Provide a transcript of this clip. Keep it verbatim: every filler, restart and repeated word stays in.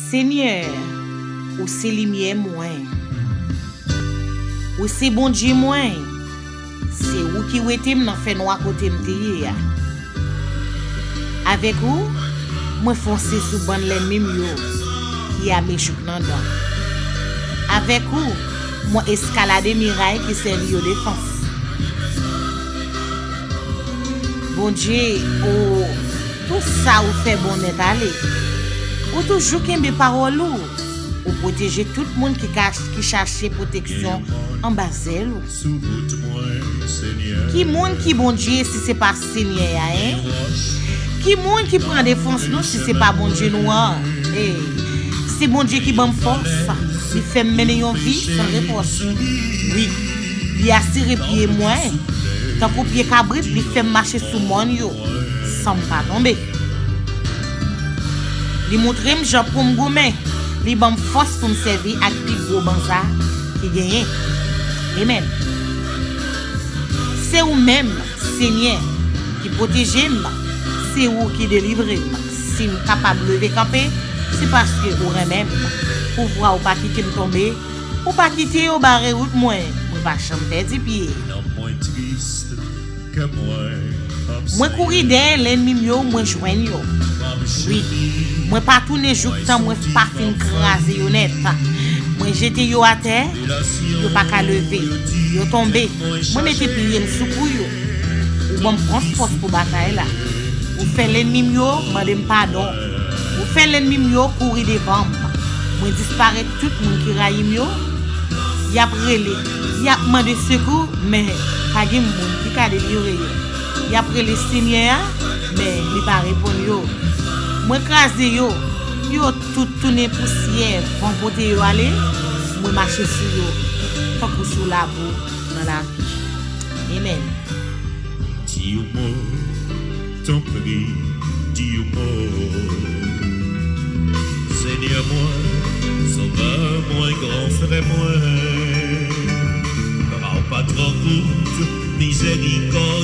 Senyè, ou se limyè mwen. Ou se Bondye mwen. Se ou ki wete m nan fènwa kote m te ye a. Avèk ou, mwen fonse sou bann lènmi m yo ki ame jouk nan dan. Avèk ou, mwen eskalade miray ki sèvi yo defans. Bondye, o, tou sa ou fè bon nèt ale. Ou toujou kenbe pawòl ou. Ou pwoteje tout moun ki ka, ki chache pwoteksyon anba zèl ou. Ki moun ki Bondye si se pa Senyè a, en? Ki moun ki pran defans nou si se pa Bondye nou an? Ey, se Bondye ki ban m fòs. Li fè m mennen yon vi san repwòch. Wi, li asire pye mwen. Tankou pye kabrit, li fè m mache sou mòn yo san m pa tonbe. Li montre m jan pou m goumen. Li ban m fòs pou m sèvi ak pi gwo banza ki genyen. Amèn. Se ou menm, Senyè, ki pwoteje m. Se ou ki delivre m. Si m kapab leve kanpe, se paske ou renmen m. Pouvwa ou pa kite m tonbe. Ou pa kite yo bare wout mwen. Mwen pa janm pèdi pye. Mwen kouri dèyè lènmi m yo, mwen jwenn yo. Wi, mwen pa tounen jouk tan mwen pa fin kraze yo nèt. Mwen jete yo atè, yo pa ka leve. Yo tonbe, mwen mete pye m sou kou yo. Ou ban m fòs pou batay la. Ou fè lènmi m yo mande m padon. Ou fè lènmi m yo kouri devan m. Mwen disparèt tout moun ki rayi m yo. Y ap rele, y ap mande sekou, men pa gen moun ki ka delivre yo. Y ap rele Senyè a, men li pa reponn yo. Mwen kraze yo, yo tout tounen pousyè, van pote yo ale. Mwen mache sou yo, tankou sou labou nan lavi. Amèn. Di yon mo, tanpri, di yon mo. Senyè mwen, Sovè mwen, Gran Frè mwen, bra w pa twò kout, mizèrikòd